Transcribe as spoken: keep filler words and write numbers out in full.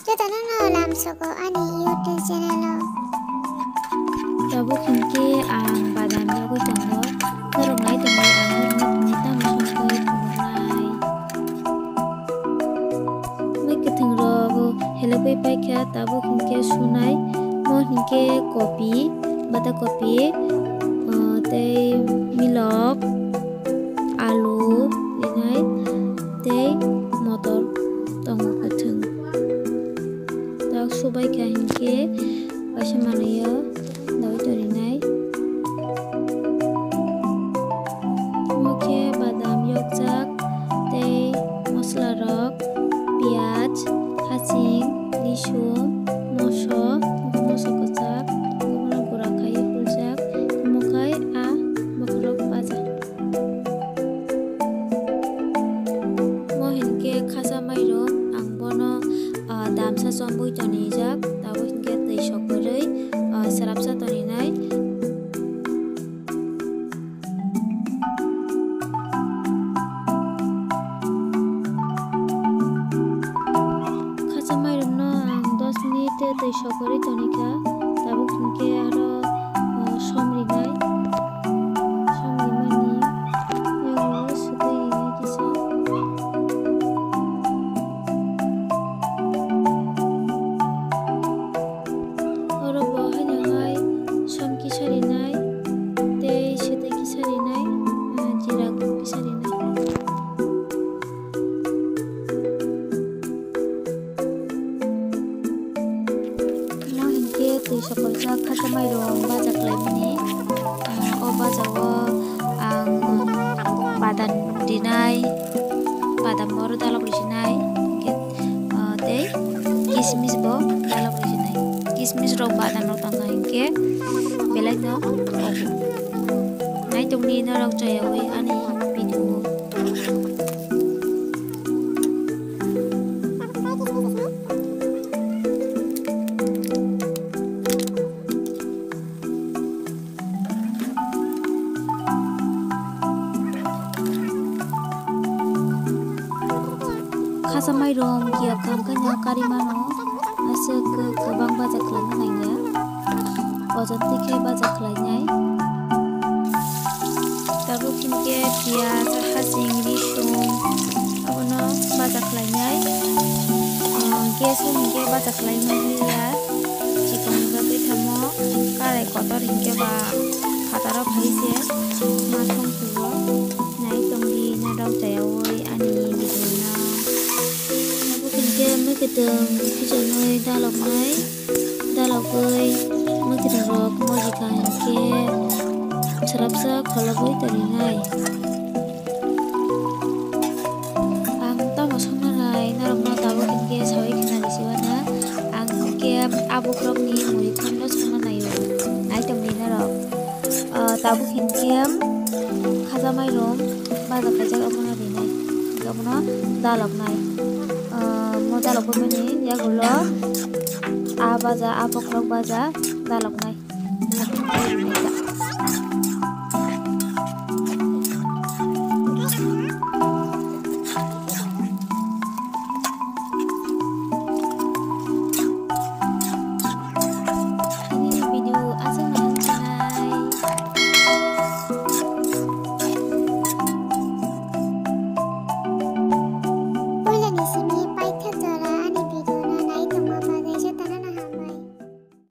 Jotono no lamsogo ani YouTube channel o. Tabuk hinkhe ang badam yogwi tongo. Norok nai tongwi ang nokni tamo songwi phunuknai. Mui kwthwng rok helogwi paikha, tabuk hinkhe sunai. Mo hinkhe kopi, bata kopi, ah, tei milok, alu rinai tei motor tongo kwthwng. Tak subaikha hinkhe kaisa manwio dawai torinai. Omo khe badam yokjak tei mosola rok, piyaj, haching, risum, moso, moso kwchak, omono gura khaiwi huljak, omo khai a bokhorok baja. Mo hinkhe khasa mairum, ang bono, ah, damsa chombwi tonijak, tabuk hinkhe twi sokorwi, ah, srapsa toninai. Khasa mairumno ang dos minute twi sokorwi tonikha, tabuk hinkhe aro, ah, som rinai. Som rimani yago swtwi rinai kisa. Oro bo haino hai som kisa rinai tei swtwi kisa rinai, ah, jira kisa rinai. Omo hinkhe twi sokorjak khasa mairum baja khlaimani. Ah, o bajao ang badam rinai, badam oro dalok risinai, hinkhe, ah, tei kismis bo dalok risinai. Kismis rok badam rok tongkha hinkhe belai no ogo. Naitokni norok chayawi ani video o. Khasa mairum kiyok kang khe no kari mano, aswk kwbang baja khlaina nangya, ojon twi khe baja khlainai. Tabuk hinkhe piyaj, haching, risum abono baja khlainai. Ah, gas o hinkhe baja khlaimani ya, chikon wngwi thamo, karai kotor hinkhe ba phataro phai se ma thong phuru. Nai tongdi norok chayawi ani video no. Tabuk hinkhe mui kwthwng khichonwi daloknai, dalogwi mui kwthwng rok mojika hinkhe srapsa kholobwi toninai. Ang tamo songna nai norokno tabuk hinkhe sawi khna risi wana. Ang hinkhe a bokhorokni muri khorokno songna naio, nai tongdi norok. Ah, tabuk hinkhe khasa mairum baja khaijak abono rinai, hinkhe abono daloknai. Ah, mo dalokmani yagulo a baja, a bokhorok baja daloknai.